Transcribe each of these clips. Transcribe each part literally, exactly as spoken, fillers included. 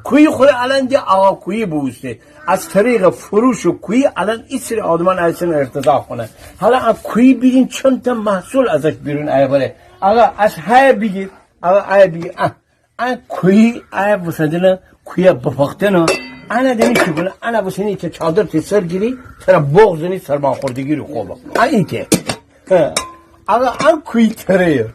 کویی خوره الان ده آقا کویی بوسته. از طریق فروش کویی الان ایسری آدمان ایسن ارتزاق کونه. حالا ا کویی بیدین چند تا محصول ازش بیرون آیه بره. آقا از های بیگیر، آقا های بیگیر. ا کویی، ا وسدنه کویی بپختنه. انه دنی چی کونه؟ انه وسنی چه چادر تی سر گیری، تره بغض زنی، سرماخوردگی ری خوبه. ا ایته. آقا ا کویی تره.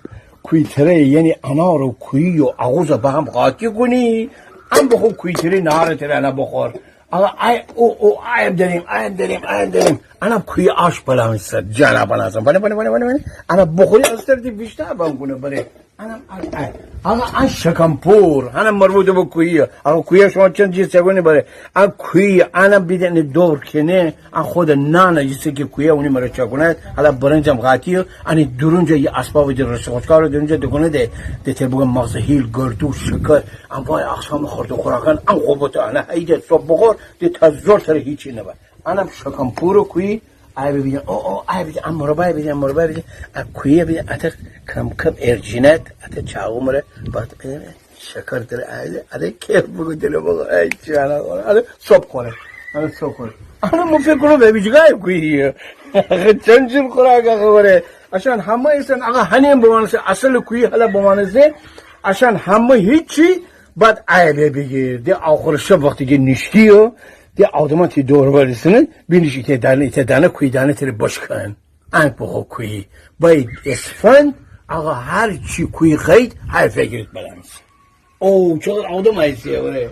کویی تره یعنی انار و کویی و آغوزه به هم قاطی کونی. ان بخو کویی تره، نهار تره انه بخور. آقا ای او او ایم دریم، ایم دریم، ایم دریم. انه کویی آش بلا می سر جانا بناسم. بنه بنه بنه بنه بنه. انه بخوری از تر دی بیشتر بم کونه بره. انم ا، ا، آقا ا شکم‌پور، انم مربوط به کویی. آقا کویی شما چند چیز چگونی بره. ا کویی، انم بیدین دور کنه، ا خود نان جیسه که کویی اونی مره چگونه، حالا برنجم قاطی، انی درونجا یه اسباب دی رسه خوشکار درونجا دکونه ده، ده ته بگم مغز هیل، گردو، شکر، انواع اقسام خورد و خوراکان، ان خوبت انه، هیده صبح بخور، ده تا زور سر هیچی نبه. انم شکم‌پور کویی، ای بیدین، او، او، ای بیدین، ا مربای بیدین، ا مربای بیدین، ا کویی بیدین، اته کم کم ارجینت، اته چاقو مره، بعد بیدین، شکر دره، ای، اته کیف بگو دله بگو، ای چی انا خوره، اته صبح خوره، اته صبح خوره. انا مو فکر کونم به بیجگاه کویی. آقا چند جور خوراک خوره. اشان همه ایسن، آقا هنیم بمانسه، اصل کویی حالا بمانسه، اشان همه هیچی، بعد ای بیگیر، ده آخر شب وقتی که نیشتی، ده آدما تی دور و بر ایسنه، بینیش ایته دانه، ایته دانه، کویی دانه تره بشکن. انک بخو کویی. بای اسفند، آقا هر چی کویی خید، های فکرت بلانس. او، چقدر آدم ایسی اوره.